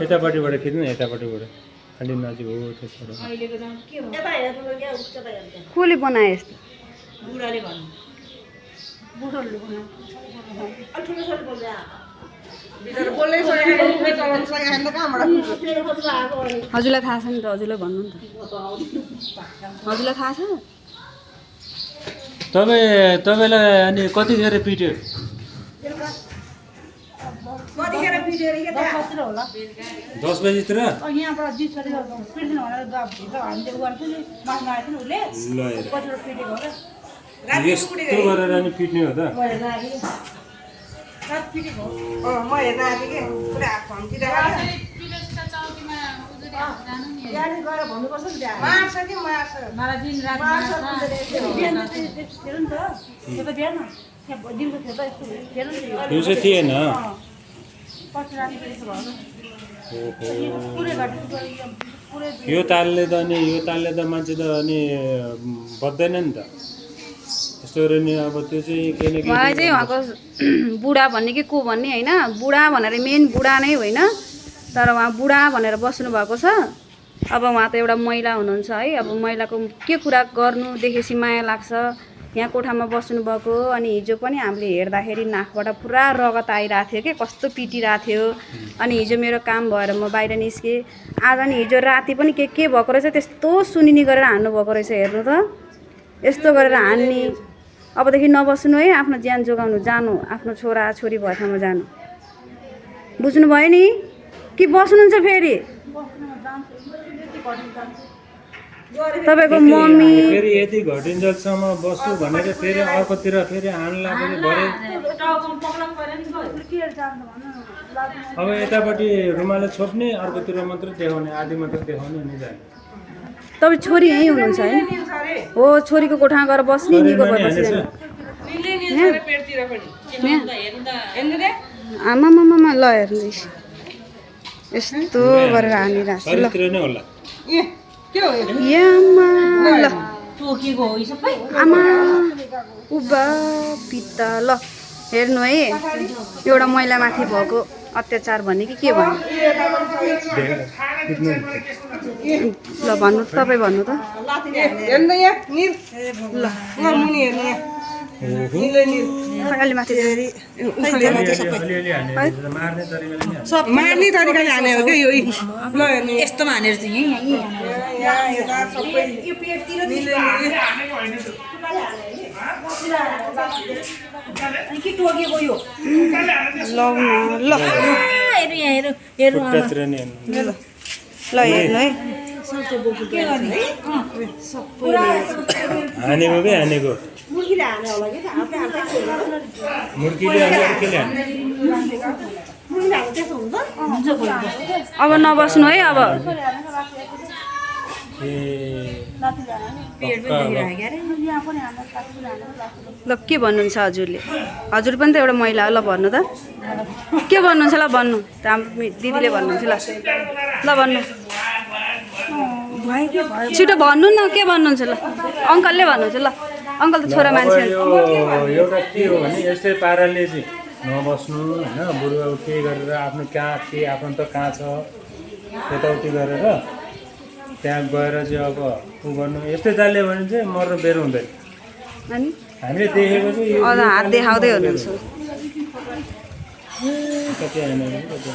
यतापट्टिबाट खिच्नु यतापट्टिबाट अलि नजिक हो त्यसबाट कसले बनाए यस्तो हजुरलाई थाहा छ नि त हजुरलाई भन्नु नि त हजुरलाई थाहा छ तपाईँलाई अनि कतिखेर पिट्यो 10 बजीतिर यहाँबाट जित गरेर पिट्दैन भनेर हामीले गर्छु नि माग्न आएको थियो उसले कतिवटा पिटेको हो र यस्तो गरेर अनि पिट्ने हो त पिटेको हो म हेर्न आएको के पुरा हात फम्किरहेको यहाँ गएर भन्नुपर्छ नि त्यहाँ मार्छ कि मार्छ मलाई दिन रात मार्छ बिहान हेर्नु नि त त्यो त बिहान दिनको थियो त यस्तो हेर्नु नि दिउँसो थिएन पछि राति यसो भयो यो तालले त मान्छे त अनि बद्दैन नि त यस्तो गरेर नि अब त्यो चाहिँ केही न केही मलाई चाहिँ उहाँको बुढा भन्ने कि को भन्ने होइन बुढा भनेर मेन बुढा नै होइन तर उहाँ बुढा भनेर बस्नु भएको छ अब उहाँ त एउटा महिला हुनुहुन्छ है अब महिलाको के कुरा गर्नु देखेपछि माया लाग्छ यहाँ कोठामा बस्नु भएको अनि हिजो पनि हामीले हेर्दाखेरि नाकबाट पुरा रगत आइरहेको थियो कि कस्तो पिटिरहेको थियो अनि हिजो मेरो काम भएर म बाहिर निस्केँ आज नि हिजो राति पनि के भएको रहेछ त्यस्तो सुनिनी गरेर हान्नु भएको रहेछ हेर्नु त यस्तो गरेर हान्ने अबदेखि नबस्नु है आफ्नो ज्यान जोगाउनु जानु आफ्नो छोरा छोरी भएको ठाउँमा जानु बुझ्नुभयो नि कि बस्नुहुन्छ फेरि तपाईँको मम्मी फेरि यति घटिन्जेलसम्म बस्छु भनेर फेरि अर्कोतिर फेरि हान लाग्यो भरे अब यतापट्टि रुमाले छोप्ने अर्कोतिर मात्र देखाउने आधी मात्र देखाउने नि जाने तपाईँ छोरी यहीँ हुनुहुन्छ है हो छोरीको कोठामा गएर बस्ने निको भएर आमामामा ल हेर्नुहोस् यस्तो गरेर हानिरहेको छु ल आमा उभा पिता ल हेर्नु है एउटा महिलामाथि भएको अत्याचार भन्ने कि के भन्नु ल भन्नु तपाईँ भन्नु त अलि माथि मार्ने तरिकाले हाने हो क्या यो यस्तोमा हानेर चाहिँ ल हेर्नु है हानेको के हानेको मुर्गीले हाने होला कि मुर्गीले अर्कोले हाने मुर्गीले हाने त्यस्तो हुन्छ अब नबस्नु है अब ल के भन्नुहुन्छ हजुरले हजुर पनि त एउटा महिला हो ल भन्नु त के भन्नुहुन्छ ल भन्नु त हाम्रो दिदीले भन्नुहुन्छ ल ल भन्नु छिटो भन्नु न के भन्नुहुन्छ ल अङ्कलले भन्नुहुन्छ ल अङ्कल त छोरा मान्छे एउटा के हो भने यस्तै पाराले चाहिँ नबस्नु होइन बुढो के गरेर आफ्नो कहाँ के आफ्नो त कहाँ छ यताउति गरेर त्यहाँ गएर चाहिँ अब उ गर्नु यस्तै चाल्यो भने चाहिँ मर्नु बेर हुँदैन अनि हामीले देखेको चाहिँ हात देखाउँदै हुनुहुन्छ कति होइन कति